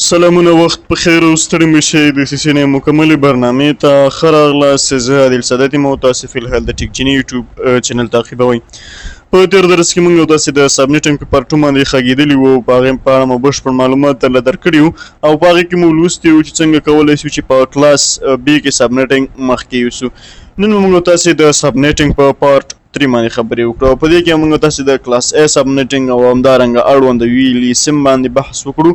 سلامونه وخت په خیر او ستړي مه شئ د سیسینې مکملې برنامې ته ښه راغلاست. زه عادل سادات یم او تاسو فی الحال د ټیک جیني یوټیوب چینل تعقیبوئ. په تېر درس کې موږ تاسو د سبنیټنګ په پارټ 2 باندې غږېدلي وو، په هغې په اړه مو بشپړ معلومات درله درکړي وو او په هغې کې مو لوستي وو چې څنګه کولی شو چې په کلاس بي کې سبنیټنګ مخکې یوسو. نن موږ تاسو د سبنیټنګ په پارټ 3 باندې خبرې وکړو او په دې کې موږ تاسو د کلاس A سبنیټنګ او همدارنګه اړوند ویلي سم باندې بحث وکړو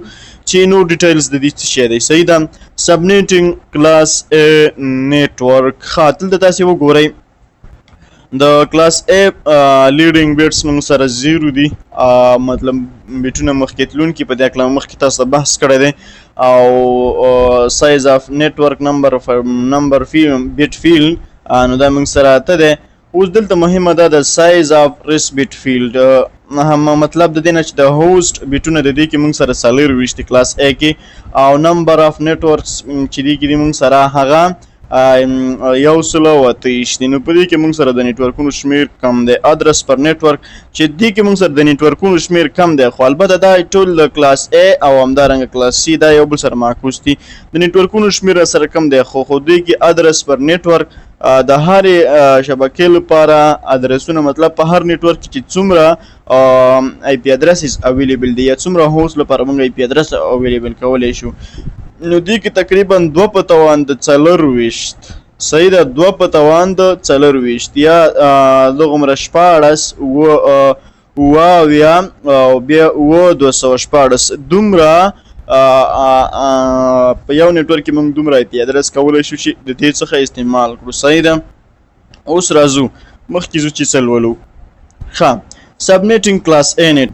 چې نور ډیټیلز د دې څه شی دی. صحیح ده، سبنیټنګ کلاس A نیټورک. ښه، دلته تاسو وګورئ د کلاس A لیډینګ بیټس موږ سره 0 دي، مطلب بیټونه مخکې تلونکي په دې هکله مخکې تاسو ته بحث کړی دی. او سایز اف نیټورک نمبر نمبر بیټ فیلډ نو دا موږ سره 8 دی. اوس دلته مهمه ده د سایز اف ریس بیټ فیلډ، هم مطلب د دې نه چې د هوست بیټونه د دې کې موږ سره 24 دي کلاس A کې، او نمبر اف نیټورکس چې دې کې دي موږ سره هغه 128 دي. نو په دې کې موږ سره د نیټورکونو شمیر کم دی. ادرس پر نیټورک چې دې کې موږ سره د نیټورکونو شمیر کم دی، خو البته دا ټول د کلاس A او همدارنګه کلاس C دا یو بل سره معکوس دي. د نیټورکونو شمیر سره کم دی، خو دې کې ادرس پر نیټورک د هرې شبکې لپاره ادرسونه، مطلب په هر نیټورک کې چې څومره آی پی ادرسز اویلیبل دي یا څومره هوست لپاره موږ آی پی ادرس اویلیبل کولی شو، نو دې کې تقریبا 2 په توان د 24، صحیح ده، 2 په توان د 24 یا دغومره 16 اووه او بیا 7 216 دومره په یو نیټورک کې موږ دومره آی پی ادرس کولی شو چې د دې څخه استعمال کړو. صحیح ده، اوس راځو مخکې ځو چې څه لولو. ښه، سبنیټینګ کلاس A نیټ.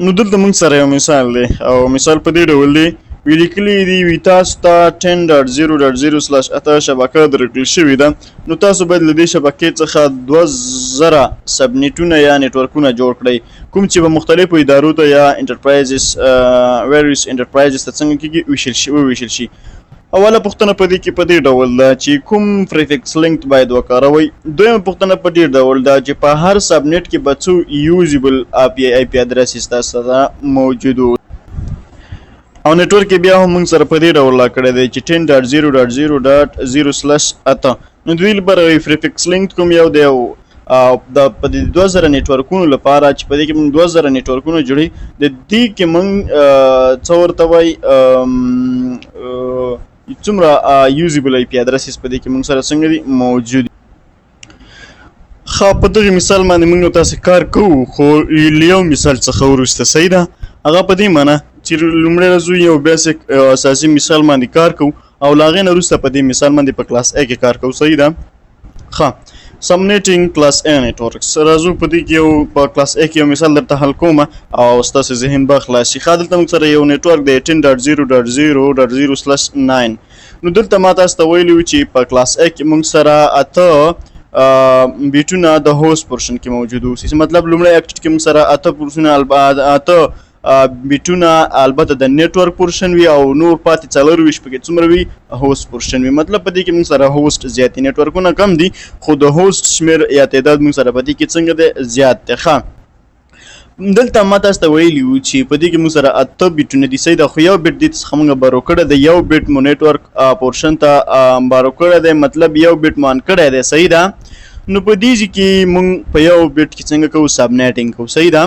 نو دلته موږ سره یو مثال دی او مثال په دې ډول دی، وی لیکلي دي وی تاسو ته 10.0.0/8 شبکه درکړل شوې ده، نو تاسو باید له دې شبکې څخه 2000 سبنیټونه یا نیټورکونه جوړ کړئ، کوم چې به مختلفو ادارو ته یا انټرپرایزز ویریس انټرپرایزز ته څنګه کېږي وویشل شي. اوله پوښتنه په دې کې په دې ډول ده چې کوم پریفکس لینک باید وکاروئ. دویمه پوښتنه په دې ډول ده چې په هر سبنیټ کې به څو یوزیبل آی پی ادرس تاسو سره موجود وو. او نیټورک یې بیا هم موږ سره په دې ډول راکړی دی چې 10.0.0.0/8. نو دوی لپاره پریفکس لینک کوم یو دی او د په دې 2000 نیټورکونو لپاره چې په دې کې موږ 2000 نیټورکونه جوړوي، د دې کې موږ څه ورته وایي څومره یوزیبل آی پی ادرسز په دې کې موږ سره څنګه دي موجود. ښه، په دغه مثال باندې موږ تاسو کار کوو، خو له یو مثال څخه وروسته. صحیح ده، هغه په دې معنی چې لومړی راځو یو بیسیک اساسي مثال باندې کار کوو او له هغې نه وروسته په دې مثال باندې په کلاس A کې کار کوو. صحیح ده. ښه، سبنیټینګ کلاس A نیټورکس. راځو په دې کې یو په کلاس A کې یو مثال درته حل کوم او ستاسو ذهن به خلاص شي. ښه، دلته موږ سره یو نیټورک دی 10.0.0.0/9. نو دلته ما تاسو ته ویلي وو چې په کلاس A کې موږ سره 8 بیټونه د هوست پورشن کې موجود اوسي. مطلب لومړی اکټ کې موږ سره 8 پورشنونه، 8 بیټونه البته د نیټورک پورشن وي او نور پاتې 24 پکې څومره وي هوست پورشن وي. مطلب په دې کې موږ سره هوست زیات دي، نیټورکونه کم دي، خو د هوست شمېر یا تعداد موږ سره په دې کې څنګه دی زیات دی. ښه، دلته ما تاسو ته ویلي وو چې په دې کې موږ سره 8 بیټونه دي. صحیح ده، خو یو بیټ دې څخه موږ بارو کړی دی، یو بیټ مو نیټورک پورشن ته بارو کړی دی، مطلب یو بیټ مو آن کړی دی. صحیح ده، نو په دې ځای کې موږ په یو بیټ کې څنګه کوو سبنیټینګ کوو. صحیح ده،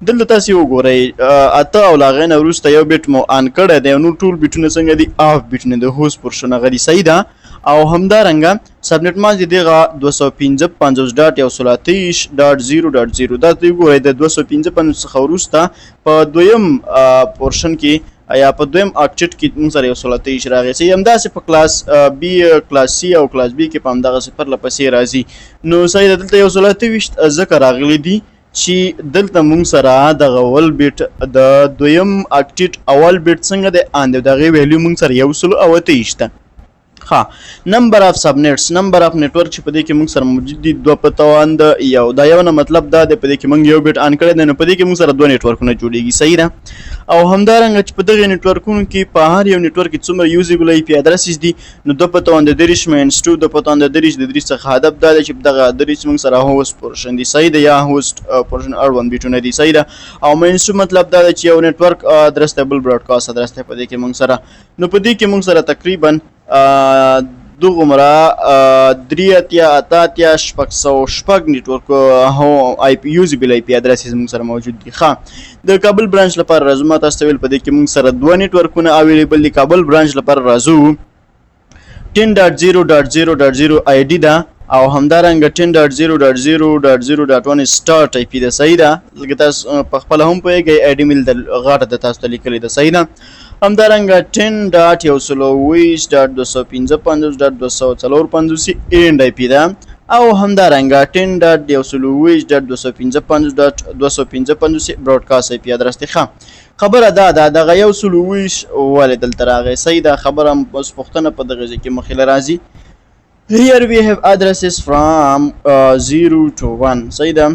دلته تاسو وګورئ 8 او له هغې نه وروسته یو بیټ مو آن کړی دی او نور ټول بیټونه څنګه دي آف بیټونه د هوست پورشن هغه دي. صحیح ده، او همدارنګه سبنیټ ماسک دغه 255.128.0.0 دا ته وګورئ د 255 څخه وروسته په دویم پورشن کې یا په دویم اکټیټ کې موږ سره 128 راغی. صحیح، همداسې په کلاس بی، کلاس سی او کلاس بی کې په همدغسې پرله پسې راځي. نو صحیح ده، دلته 128 ځکه راغلي دي چې دلته موږ سره دغه اول بیټ د دویم اکټیټ اول بیټ څنګه دی آن دی، د هغې ویلیو موږ سره 128 ده. ښه، نمبر اف سبنیټس، نمبر اف نیټورک چې په دې کې موږ سره موجود دي 2 په توان د 1. دا یو نه مطلب دا دی په دې کې موږ یو بیټ آن کړی دی، نو په دې کې موږ سره 2 نیټورکونه جوړیږي، صحیح ده. او همدارنګه چې په دغه نیټورکونو کې په هر یو نیټورک کې څومره یوزیبل آی پی ادرسز دي، نو 2 په توان د 30 ماینس 2، 2 په توان د 30، د 30 څخه هدف دا دی چې دغه 30 موږ سره هوست پورشن دي، صحیح ده، یا هوست پورشن اړوند بیټونه دي، صحیح ده. او ماینس 2 مطلب دا دی چې یو نیټورک ادرس دی بل براډکاست ادرس دی په دې کې موږ سره. نو په دې کې موږ سره تقریبا دغومره 83 88 606 نیټورک هو آی پی یوزیبل آی پی ادرسز موږ سره موجود دي. ښه، د کابل برانچ لپاره راځو. ما تاسو ته ویل په دې کې موږ سره 2 نیټورکونه اویلیبل دي. کابل برانچ لپاره راځو، 10.0.0.0 آی ډي ده، او همدارنګه 10.0.0.0.1 سٹارټ آی پی ده، صحیح ده. لکه تاسو په خپله هم پوهېږئ، آی ډي مې دلته غاټه ده تاسو ته لیکلې ده، صحیح ده. همدارنګه 10.120.255.254 اینډ آی پی ده، او همدارنګه 10.120.255.255 براډکاست آی پی ادرس دی. ښه، خبره دا ده دغه 120 ولې دلته راغی، صحیح ده. خبره اوس پوښتنه په دغه ځای کې مخې له راځي. Here we have addresses from 0 to 1، صحیح ده،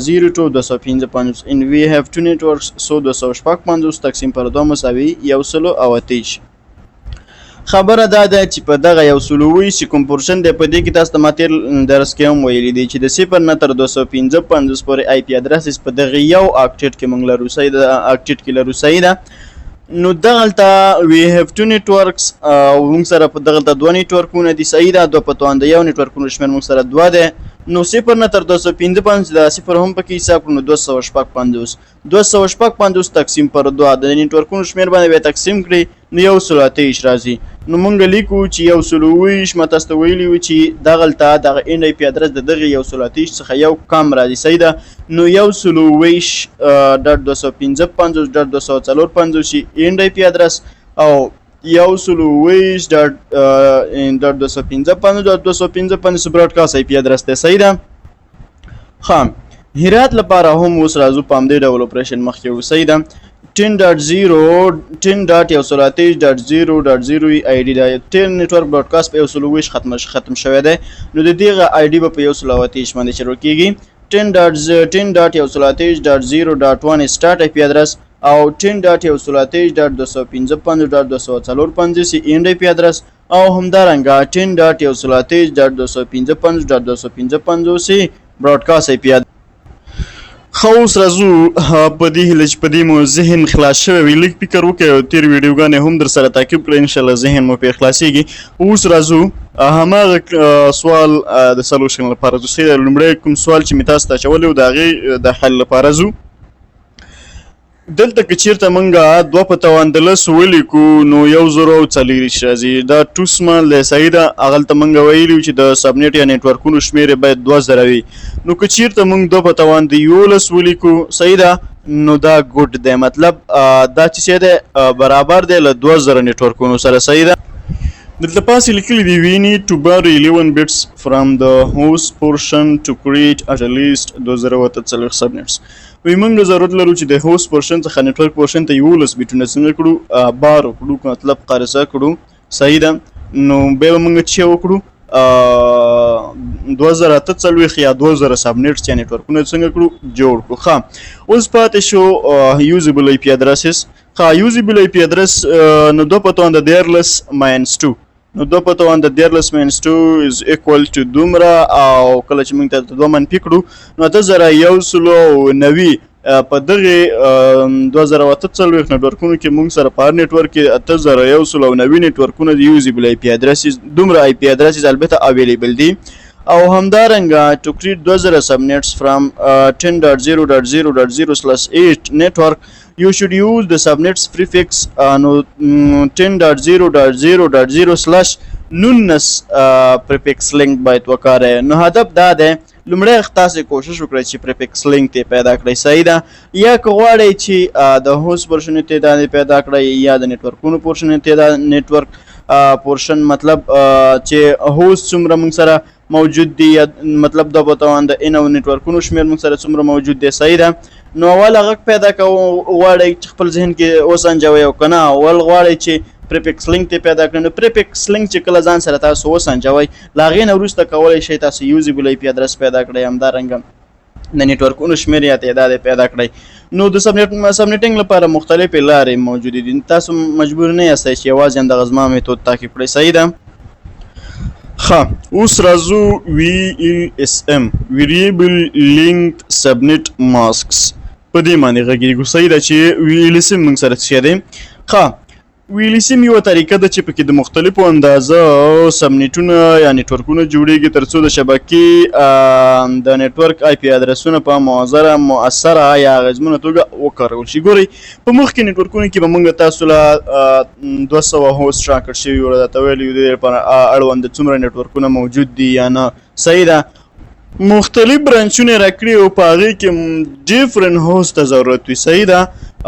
0 to 255 and we have two networks، so 256 تقسیم پر 2 مساوي 128. خبره دا ده چې په دغه 120 چې کوم پورشن دی په دې کې تاسو ته ما تېر درس کې هم ویلي دي چې د 0 نه تر 255 پورې آی پی ادرسز په دغه یو آکټیټ کې موږ لرو، صحیح ده، آکټیټ کې لرو، صحیح ده. نو دغلته we have two networks، او موږ سره په دغلته 2 نیټورکونه دي، صحیح ده. 2 په توان د 1 نیټورکونو شمېر موږ سره 2 دی. نو 0 نه تر 255 دا 0 هم پکې حساب کړو، نو 256، 256 تقسیم پر 2 د نیټورکونو شمېر باندې بیا تقسیم کړئ، نو 128 راځي. نو موږ لیکو چې 128، ما تاسو ته ویلي وو چې دغلته دغه اینډ آی پی ادرس د دغې 128 څخه یو کم راځي، صحیح ده. نو 128.255.254 اینډ آی پی ادرس او 128.255.255 براډکاست آی پی ادرس دی، صحیح ده. ښه، هرات لپاره هم اوس راځو په همدې ډول اپریشن مخکې وو، صحیح ده. 10.0 10.128.0.0 آی ډي ده. 10 نیټورک براډکاست په 120 ختم شوی دی، نو د دغه آی ډي به په 128 باندې شروع کیږي. 10.10.128.0.1 سٹارټ آی پی ادرس او 10.128.255.254 اینډ آی پی ادرس، او همدارنګه 10.128.255.255 براډکاست آی پی ادرس. ښه، اوس راځو په دې هیله چې په دې مو ذهن خلاص شوی وي. لږ فکر وکړئ او تېر ویډیوګانې هم در سره تعقیب کړئ، انشاءالله ذهن مو پرې خلاصېږي. اوس راځو هماغه سوال د سلوشن لپاره ځو. صحیح ده، لومړی کوم سوال چې مې تاسو ته اچولی و د هغې د حل لپاره ځو. دلته که چیرته مونږه 2 په توان د 10 ولیکو نو 1024 راځي، دا ټو سمال دی، صحیح ده. هغلته مونږ ویلي چې د سبنیټ یا نیټورکونو شمېر یې باید 2000 وي، نو که چیرته مونږ 2 په توان د 11 ولیکو، صحیح ده، نو دا ګډ دی، مطلب دا چې څه دی برابر دی له 2000 نیټورکونو سره، صحیح ده. دلته پاسې لیکلي دي we need to borrow 11 bits from the host portion to create at least 2048 subnets. وی موږ ضرورت لرو چې د هوست پورشن څخه نیټورک پورشن ته 11 بیټونه څنګه کړو، بارو کړو، مطلب قرضه کړو، صحیح ده. نو بیا به موږ چې وکړو 2048 یا 2000 سبنیټس یا نیټورکونه څنګه کړو جوړ کړو. ښه، اوس پاتې شو یوزیبل آی پی ادرسز. ښه، یوزیبل آی پی ادرس نو 2 په توان د 13 ماینس 2، نو 2 په توان د 13 ماینس 2 از ایکوال ټو دومره، او کله چې موږ ته 2 منفي کړو نو 8190. په دغې 2048 نیټورکونو کې موږ سره په هر نیټورک کې 8190 نیټورکونه د یوزیبل آی پی ادرسز، دومره آی پی ادرسز البته اویلیبل دي. او همدارنګه to create 2000 subnets from 10.0.0.0/8 network you should use the subnets prefix، نو 10.0.0.0/19 prefix link باید وکاروئ. نو هدف دا دی لومړی تاسې کوشش وکړئ چې پریفکس لینک ته پیدا کړئ، صحیح ده. یا که غواړئ چې د هوست پورشن تعداد پیدا کړئ یا د نیټورکونو پورشن تعداد، نیټورک پورشن مطلب چې هوست څومره موږ سره موجود دی، یا مطلب د په توان د ان او نیټورکونو شمېر موږ سره څومره موجود دی، صحیح ده. نو اول هغه پیدا کوو، غواړئ چې خپل ذهن کې وسنجوئ او که نه اول غواړئ چې پریفکس لینک ته پیدا کړئ. نو پریفکس لینک چې کله ځان سره تاسو وسنجوئ، له هغې نه وروسته کولی شئ تاسو یوزیبل آی پي ادرس پیدا کړئ، همدارنګه د نیټورکونو شمېر یا تعداد پیدا کړئ. نو د سبنیټینګ لپاره مختلفې لارې موجودې دي، تاسو مجبور نه یاستئ چې یوازې همدغه زما میتود تعقیب کړئ. صحیح ده. ښه، اوس راځو وی ال اس ام، ویریبل لینک سبنیټ ماسکس، په دې باندې غږیږو. صحیح ده چې وی ال اس ام موږ سره څه دی؟ ښه، ویلیسیم یوه طریقه ده چې پکې د مختلفو اندازو سبنیټونه یا نیټورکونه جوړیږي، ترڅو د شبکې د نیټورک آی پی ادرسونه په موثره مؤثره یا اغیزمنه توګه وکارول شي. ګورئ، په مخکې نیټورکونو کې به موږ تاسو له 200 هوست راکړ شوي وو، راته ویلي وو د دې لپاره اړوند څومره نیټورکونه موجود دي یا نه. صحیح ده، مختلف برانچونه راکړي او په هغې کې ډیفرنټ هوست ته ضرورت وي. صحیح ده،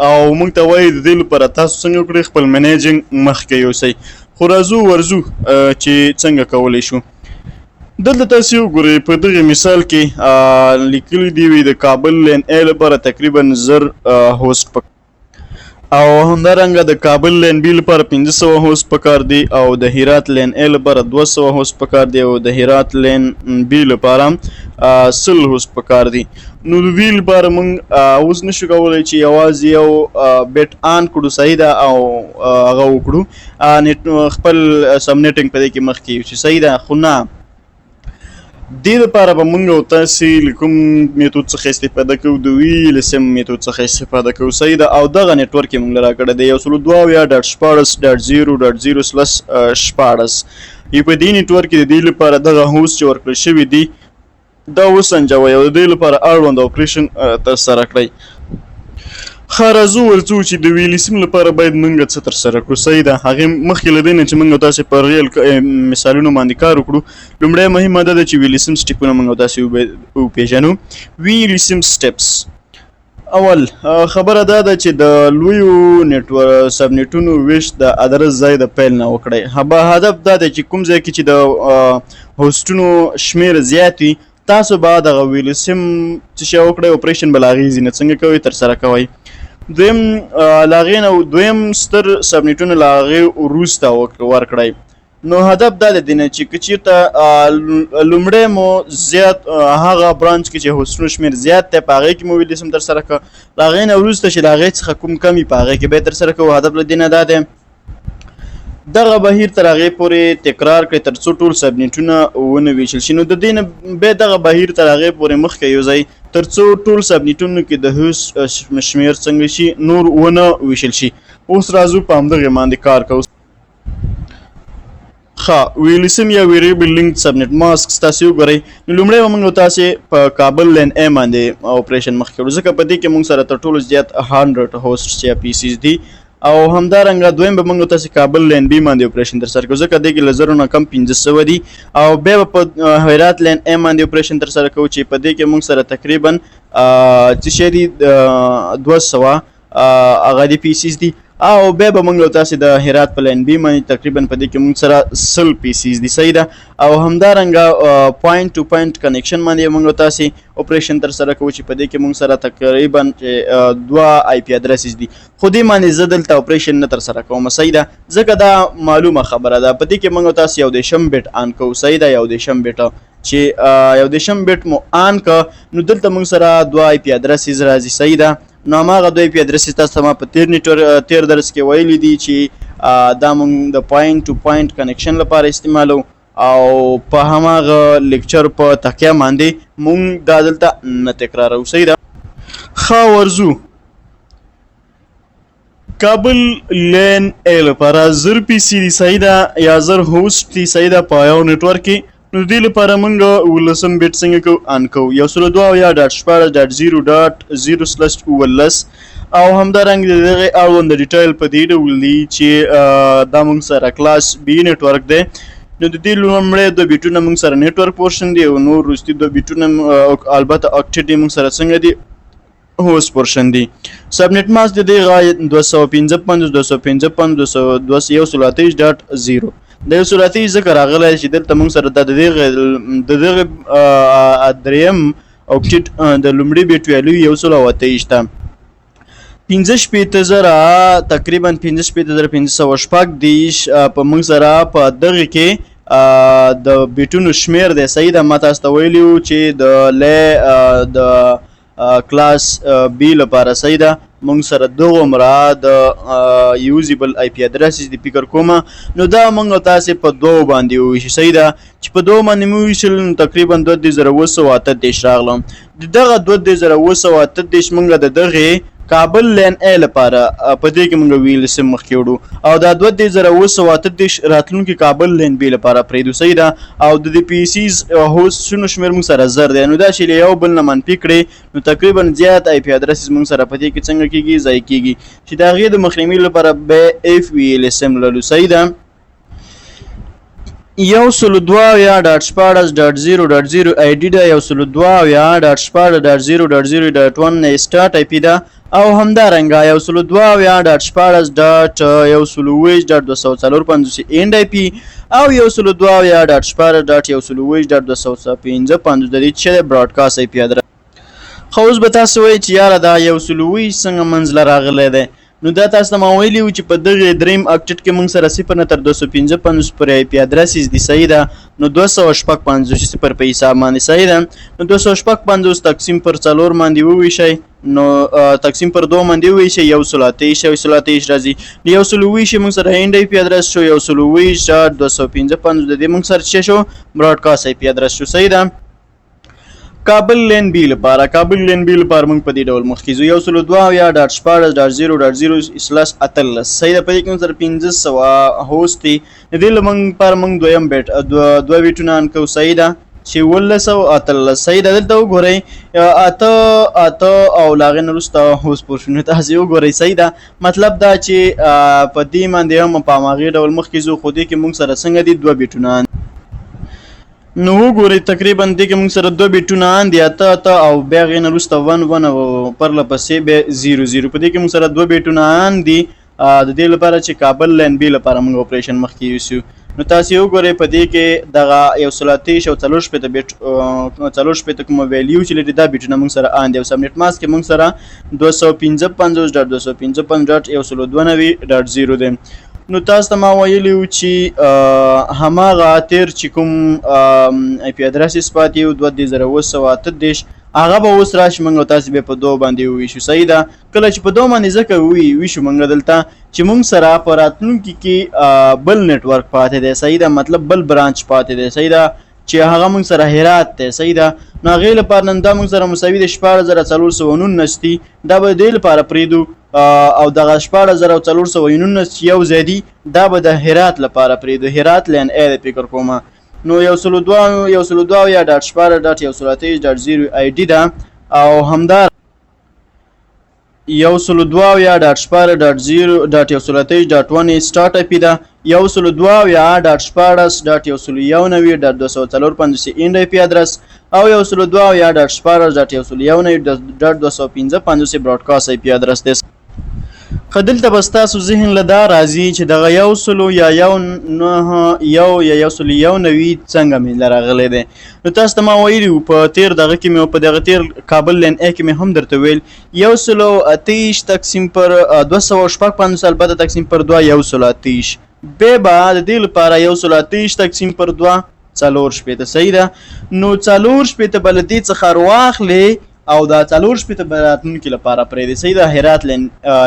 او موږ ته وایي د دې لپاره تاسو څنګه وکړئ خپل منیجینګ مخکې یوسئ. خو راځو ورځو چې څنګه کولی شو. دلته تاسو وګورئ، په دغه مثال کې لیکلي دي وي د کابل لین ای لپاره تقریبا 1000 هوست په، او همدارنګه د کابل لین بی لپاره 500 هوست پکار دی، او د هرات لین ای لپاره 200 هوست پکار دی، او د هرات لین بی لپاره 100 هوست پکار دی. نو د دې لپاره موږ اوس نشو کولی چې یوازې یو بیټ آن کړو، صحیح ده، او هغه وکړو خپل سبنیټینګ په دې کې مخکې یوسي. صحیح ده، خو نه، دې لپاره به موږ او تاسې له کوم میتود څخه استفاده کوو؟ د وی ال اس ام میتود څخه استفاده کوو. صحیح ده، او دغه نیټورک یې موږ له راکړی دی 172.16.0.0/16. یې په دې نیټورک کې د دې لپاره دغه هوست چې ورکړل شوي دي دا وسنجوئ او د دې لپاره اړوند اپریشن ترسره کړئ. ښه، راځو ورځو چې د ویلیسیم لپاره باید موږ څه ترسره کړو. صحیح ده، هغې مخکې له دې نه چې موږ تاسې په ریل مثالونو باندې کار وکړو، لومړی مهمه دا ده چې ویلیسیم سټیپونه موږ تاسې وپېژنو. ویلیسیم سټیپس، اول خبره دا ده چې د لویو نیټورک سبنیټونو ویش د ادرس ځای د پیل نه وکړئ. هدف دا دی چې کوم ځای کې چې د هوسټونو شمېر زیات وي، تاسو به دغه ویلیسیم څه شی وکړئ، اپریشن به له هغې ځای نه څنګه کوئ، ترسره کوئ. دویم، له هغې نه دویم ستر سبنیټونه له هغې وروسته ورکړئ. نو هدف دا دی نه چې که چېرته لومړی مو زیات هغه برانچ کې چې هوسټونو شمېر زیات دی په هغې کې مو ویلیسم ترسره کړ، له هغې نه وروسته چې له هغې څخه کوم کم وي په هغې کې به یې ترسره کوو. هدف له دې نه دا دی دغه بهیر تر هغې پورې تکرار کړئ تر څو ټول سبنیټونه ونه ویشل شي. نو د دې نه بیا دغه بهیر تر هغې پورې مخکې یوځای تر څو ټول سبنیټونو کې د هوست شمېر څنګه شي نور ونه ویشل شي. اوس راځو په همدغې باندې کار کوو. ښه، ویلیسم یا ویریبل لینک سبنیټ ماسک تاسې وګورئ. نو لومړی به موږ تاسې په کابل لین ای باندې اپریشن مخکې وړو، ځکه په دې کې موږ سره تر ټولو زیات 100 هوسټس یا پی سیز دي، او همدارنګه دویم به موږ تاسې کابل لین بی باندې اپریشن ترسره کوو، ځکه دې کې له 1000 نه کم 500 دي، او بیا به په هرات لین ای باندې اپریشن ترسره کوو چې په دې کې موږ سره تقریبا څه شی دي، 200 هغه دي پی سیز دي، او بیا به موږ تاسې د هرات په لین بی باندې تقریبا په دې کې موږ سره 100 پی سیز دي. صحیح ده، او همدارنګه پوینټ ټو پوینټ کنیکشن باندې موږ تاسې اپریشن ترسره کوو چې په دې کې موږ سره تقریبا چې دوه آی پی ادرسز دي، خو دې باندې زه دلته اپریشن نه ترسره کوم. صحیح ده، ځکه دا معلومه خبره ده په دې کې موږ تاسې یو دېرشم بیټ آن کوو. صحیح ده، یو دېرشم بیټ چې یو دېرشم بیټ مو آن که، نو دلته موږ سره دوه آی پی ادرسز راځي. صحیح ده، نو هماغه دوه آی پی ادرسز تاسو ته ما په تیر نیټور تیر درس کې ویلي دي چې دا موږ د پوینټ ټو پوینټ کنیکشن لپاره استعمالو، او په هماغه لیکچر په تکیه باندې موږ دا دلته نه تکرارو. صحیح ده. ښه، ورځو کابل لین ای لپاره 1000 پی سی دی. صحیح ده، یا 1000 هوست دی. صحیح ده، په یو نیټورک کې. نو د دې لپاره موږ اوولسم بیټ څنګه کوو، آن کوو 172.16.0.0/17، او همدارنګه د دغې اړوند ډیټیل په دې ډول دي چې دا موږ سره کلاس بی نیټورک دی. نو د دې لومړی دوه بیټونه موږ سره نیټورک پورشن دی، او نور وروستي دوه بیټونه البته اکټیډ موږ سره څنګه دي، هوست پورشن دی. سبنیټ ماسک د دې غای 255، 255، 201.0. د 128 ځکه راغلی چې دلته موږ سره د دغه دریم اوکټیټ د لومړي بیټ ویلیو 128 ده. 65,000، تقریبا 65,536 په موږ سره په دغه کې د بیټونو شمیر دی. صحیح ده. ما تاسو ته ویلي وو چې د لی د کلاس بی لپاره، صحیح ده، موږ سره دغومره د usable IP addresses دی فکر کوم. نو دا موږ تاسو په دوو باندې وویشو. صحیح ده. چې په دوو باندې مو وویشل، نو تقریبا 23,738 راغلم. د دغه 23,738 موږ د دغې کابل LAN A لپاره په دې کې موږ VLSM مخکې وړو او دا 23,738 راتلونکي کابل LAN B لپاره پرېږدو. صحیح ده. او د دې PCs host ونو شمېر موږ سره 1000 دی. نو دا چې له یو بل نه منفي کړې، نو تقریبا زیات IP addresses موږ سره په دې کې څنګه کېږي؟ ځای کېږي، چې د هغې د مخنیوي لپاره به FVLSM لرو. صحیح ده. 172.16.0.0 ID ده، 172.16.0.0.1 start IP ده او همدارنګه 172.16.127.254 end IP او 172.16.127.255 د دې چې broadcast IP address. خو اوس به تاسو وایئ چې یاره، دا 120 څنګه منځ له راغلی دی؟ نو دا تاسو ته ما ویلي وو چې په دغه دریم octet کې موږ سره 0 نه تر 255 پورې IP addresses دي. صحیح ده. نو 256 صفر په حساب باندې، صحیح ده، نو 256 تقسیم پر څلور باندې وویشئ، نو تقسیم پر دوه باندې وویشئ، 128، 128 راځي. نو 120 موږ سره end IP address شو، 120.255 د دې موږ سره څه شو؟ broadcast IP address شو. صحیح ده. کابل LAN B لپاره، کابل LAN B لپاره موږ په دې ډول مخکې ځو: 172.16.0.0/18. صحیح ده. په دې کې موږ سره 500 host دي. د دې له موږ لپاره موږ دویم بیټ، دوه دوه بیټونه on کوو. صحیح ده، چې 17 او 18. صحیح ده. دلته وګورئ، اته اته او له هغې نه وروسته host پورشن تاسې وګورئ. صحیح ده. مطلب دا چې په دې باندې هم په هماغې ډول مخکې ځو، خو دې کې موږ سره څنګه دي؟ دوه بیټونه. نو وګورئ، تقریبا دې کې موږ سره دوه بیټونه on دي، اته اته او بیا هغې نه وروسته one one او پرله پسې بیا zero zero. په دې کې موږ سره دوه بیټونه on دي، د دې لپاره چې کابل LAN B لپاره موږ operation مخکې یوسو. نو تاسو وګورئ، په دې کې دغه 128 او 64 بیټ، 64 کومه value چې لري، دا بیټونه موږ سره on دي او subnet mask کې موږ سره 255.255.192.0 دی. نو تاسو ته ما ویلي وو چې هماغه تیر چې کوم IP address پاتې وو، 23,738، هغه به اوس راشي، موږ تاسو به په دوه باندې وویشو. صحیح ده. کله چې په دوه باندې ځکه وی ویشو موږ دلته چې موږ سره په راتلونکي کې بل network پاتې دی. صحیح ده. مطلب بل branch پاتې دی. صحیح ده، چې هغه موږ سره هرات دی. صحیح ده. نو هغې لپاره نن دا موږ سره مساوي د 16,419 دي. دا به دې لپاره پرېږدو او دغه 16,419 چې یو ځای دي، دا به د هرات لپاره پرېږدو. هرات LAN A دی فکر کوم. نو 102، 172.16.128.0 ID ده او همدا 172.16.0.128.1 start IP ده، 172.16.191.254 end IP address او 172.16.191.255 broadcast IP address دی. خو دلته به ستاسو ذهن له دا راځي چې دغه یو سلو یا یو نه یو یا 191 څنګه مې له راغلی دی؟ نو تاسو ته ما ویلي وو، په تیر دغه کې مې، په دغه تیر کابل LAN A کې مې هم درته ویل، 128 تقسیم پر 256، البته تقسیم پر دوه 128، بیا به د دې لپاره 128 تقسیم پر دوه 64. صحیح ده. نو 64 به له دې څخه رواخلې او دا 64 به راتلونکي لپاره پرېږدي. صحیح ده. هرات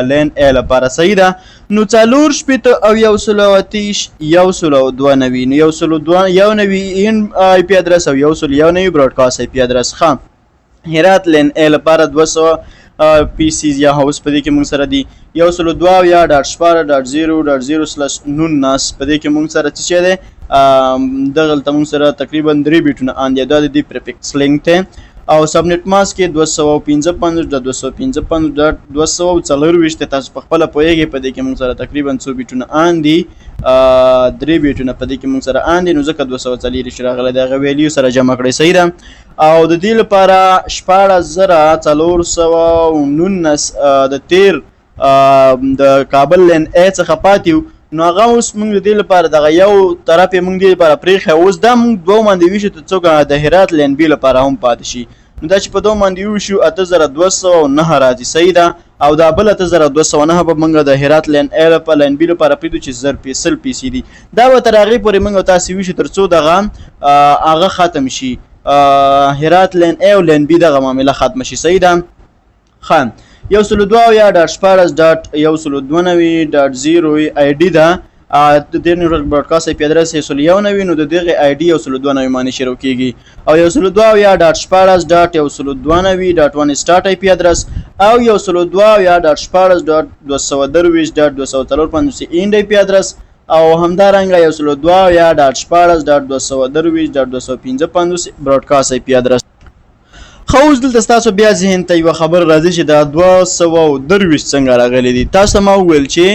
LAN A لپاره. صحیح ده. نو 64 او 128 192. نو 192، 91 end IP address او 191 broadcast IP address. ښه، هرات LAN A لپاره 200 PCs یا host په دې کې موږ سره دي. 172.16.0.0/19 په دې کې موږ سره څه شی دی؟ دغلته موږ سره تقریبا درې بیټونه on دي. دا د دې prefix length دی او subnet mask کې 255.255.224. تاسو په خپله پوهېږئ په دې کې موږ سره تقریبا څو بیټونه on دي. درې بیټونه په دې کې موږ سره on دي، نو ځکه 224 راغلی دی. هغه value سره جمع کړئ. صحیح ده. او د دې لپاره 16,419 د تیر د کابل LAN A څخه پاتې وو. نو هغه اوس موږ د دې لپاره دغه یو طرف یې موږ دې لپاره پرېښی. اوس دا موږ دوه باندې ویشو ته څوک د هرات LAN B لپاره هم پاتې شي. نو دا چې په دوه باندې وویشو 8209 راځي، صحیح ده. او دا بل 8209 به موږ د هرات لین ای لپاره لین بي لپاره پرېږدو چې زر پی سل پیسې دي. دا به تر هغې پورې موږ تاسې ویشو تر څو دغه هغه ختم شي، هرات لین ای او لین بي دغه معامله ختمه شي، صحیح ده. ښه، 172.16.192.0 آی ډي ده. د دې نیټورک براډکاسټ آی پی ادرس 191، نو د دغه آی ډي 192 باندې شروع کیږي. او 172.16.192.1 سٹارټ آی پی ادرس او 172.16.223.254 اینډ آی پی ادرس او همدارنګه 172.16.223.255 براډکاسټ آی پی ادرس. خو اوس دلته ستاسو بیا ذهن ته یوه خبره راځي چې دا 223 څنګه راغلي دي. تاسو ته ما وویل چې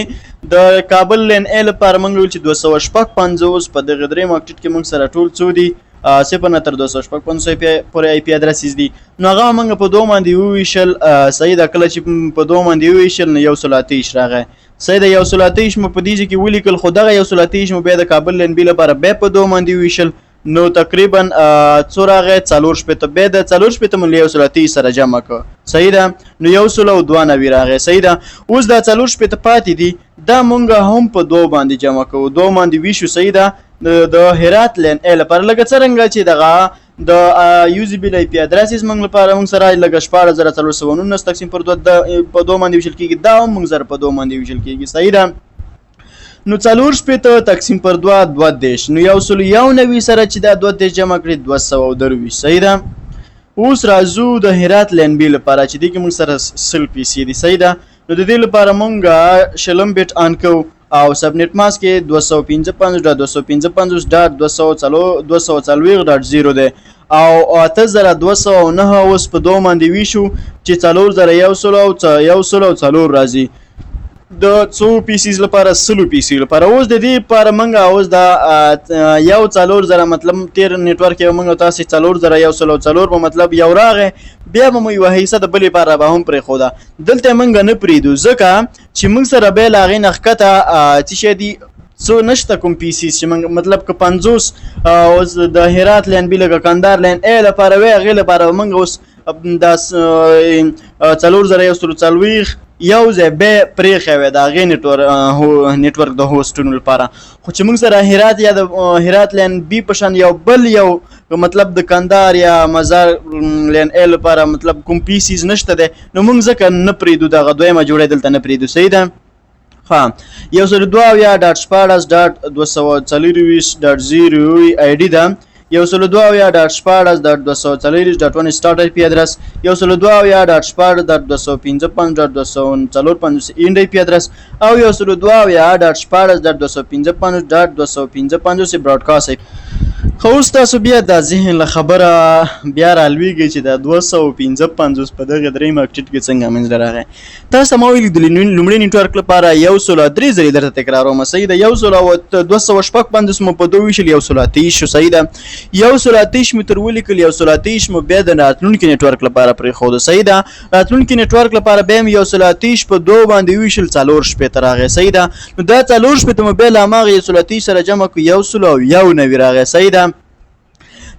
د کابل لین ای لپاره موږ ویل چې 256 په دغه دریم اکټیټ کې موږ سره ټول څو دي، صفر نه تر 256 پورې آی پی ادرسز دي. نو هغه موږ په دوه باندې وویشل، صحیح ده. کله چې په دوه باندې وویشل نو 128 راغی، صحیح ده. 128 مو په دې ځای کې ولیکل، خو دغه 128 مو بیا د کابل لین بي لپاره بیا په دوه باندې وویشل، نو تقریبا څو راغی؟ 64. بیا د 64 مو له 128 سره جمع کړ، صحیح ده. نو 192 راغی، صحیح ده. اوس دا 64 پاتې دي، دا مونږ هم په دوه باندې جمع کوو، دوه باندې ویشو، صحیح ده. د هرات لین ای لپاره لکه څرنګه چې دغه د یوزیبل آی پی ادرسز موږ لپاره موږ سره لکه 16419 تقسیم پر دوه په دوه باندې ویشل کېږي، دا هم موږ سره په دوه باندې ویشل کېږي، صحیح ده. نو 64 تقسیم پر دوه، دوه دېرش، نو 191 سره چې دا دوه دېرش جمع کړي 223، صحیح ده. اوس راځو د هرات لین بي لپاره چې دې کې موږ سره سل پیسې دي، صحیح ده. نو د دې لپاره موږ شلم بیټ آن کوو او سبنیټ ماسک یې دوه سوه پنځه پنځوس ډاټ دوه سوه پنځه پنځوس ډاټ دوه سوه څلور دوه سوه څلوېښت ډاټ زیرو دی. او 8209 اوس په دوه باندې ویشو چې څلور زره یو سل او یو سل او څلور راځي. د څو پیسیز لپاره؟ سلو پیسې لپاره. اوس د دې لپاره موږ اوس دا یو څلور زره مطلب تېر نیټورک یو موږ تاسې څلور زره یو سل او څلور په مطلب یو راغی، بیا به مو یوه حصه د بلې لپاره به هم پرېښوده. دلته موږ نه پرېږدو ځکه چې موږ سره بیا له هغې نه ښکته، څه شی دي، څو نشته کوم پیسې چې موږ مطلب که 50، اوس د هرات لین بي لکه کندهار لین ای لپاره وی، هغې لپاره به موږ اوس دا څلور زره یو سل څلوېښت یو ځای بیا پرېښی وی د هغې نیټورک د هوسټونو لپاره. خو چې موږ سره هرات یا د هرات لین بي په شان یو بل یو مطلب د کندهار یا مزار لین ای لپاره مطلب کوم پیسیز نشته دی، نو موږ ځکه نه پرېږدو دغه دویمه جوړه دلته نه پرېږدو، صحیح ده. ښه، 172.16.224.0 آی ډي ده. 172.16.224.1 سٹارټ آی پی ادرس، 172.16.255.254 اینډ آی پی ادرس او 172.16.255.255 براډکاسټ آی پی. خو اوس تاسو بیا دا ذهن له خبره بیا رالویږي چې دا 255 په دغه دریم اکټیټ کې څنګه منځ ته راغی. تاسو ته ما ویلي د لومړي نیټورک لپاره یو سل او درې ځلې درته تکراروم، صحیح ده. یو سل او 256 مو په دوه ویشل یو سل اته ویشت شو، صحیح ده. یو سل اته ویشت مو تر ولیکل، یو سل اته ویشت مو بیا د راتلونکي نیټورک لپاره پرېښودو، صحیح ده. راتلونکي نیټورک لپاره بیا هم یو سل اته ویشت په دوه باندې وویشل څلور شپېته راغی، صحیح ده. نو دا څلور شپېته مو بیا له هماغه یو سل اته ویشت سره جمع کړو، 191 راغی، صحیح ده.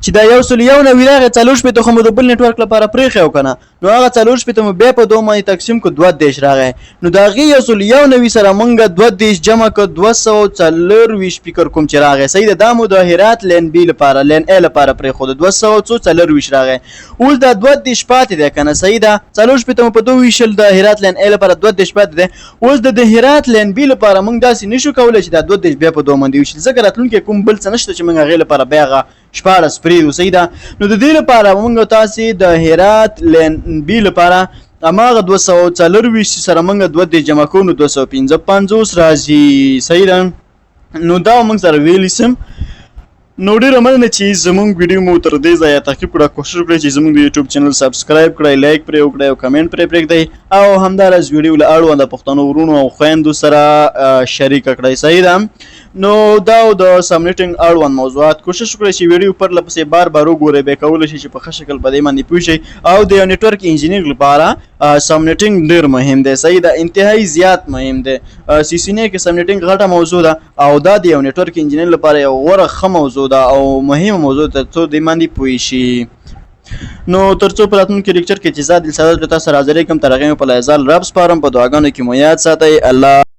چې دا 191 راغی، څلور شپېته خو مو د بل نیټورک لپاره پرېښی و که نه، نو هغه څلور شپېته مو بیا په دوه باندې تقسیم کړو، دوه دېرش راغی. نو د هغې 191 سره مونږ دوه دېرش جمع کړو، 224 فکر کوم چې راغی، صحیح ده. دا مو د هرات لین بي لپاره لین ای لپاره پرېښودو، دوه سوه څو څلورویشت راغی. اوس دا دوه دېرش پاتې دی که نه، صحیح ده. څلور شپېته مو په دوه ویشل د هرات لین ای لپاره دوه دېرش پاتې دی. اوس د هرات لین بي لپاره مونږ داسې نشو کولی چې دا دوه دېرش بیا په دوه باندې ویشل، ځکه راتلونکی کوم بل څه نشته چې مونږ هغې لپاره بیا هغه شپاړس پرېږدو، صحیح ده. نو د دې لپاره مونږ تاسې د هرات لین بي لپاره هماغه 224 سره مونږ دوه دېرش جمع کوو، نو 255 راځي، صحیح ده. نو دا مونږ سره ویلی سم. نو ډېره مننه چې زمونږ ویډیو مو تر دې ځایه تعقیب کړه. کوشش وکړئ چې زمونږ د یوټیوب چینل سبسکرایب کړئ، لایک پرې وکړئ او کمنټ پرې پرېږدئ او همداراز ویډیو له اړونده پښتنو وروڼو او خویندو سره شریکه کړئ، صحیح ده. نو دا او د سبنیټینګ اړوند موضوعات کوشش وکړئ چې ویډیو پرله پسې بار بار وګورئ، بیا کولی شئ چې په ښه شکل په دې باندې پوه شئ. او د یو نیټورک انجینر لپاره سبنیټینګ ډېر مهم دی، صحیح ده، انتهایی زیات مهم دی. سی سی نه کې سبنیټینګ غټه موضوع ده او دا د یو نیټورک انجینر لپاره یو غوره ښه موضوع ده او مهمه موضوع ده ترڅو دې باندې پوه شي. نو تر څو په راتلونکي لیکچر کې چې زه عادل سادات له تاسو سره حاضرېږم، تر هغې مو په لایزال رب سپارم. په دعاګانو کې مو یاد ساتئ. الله.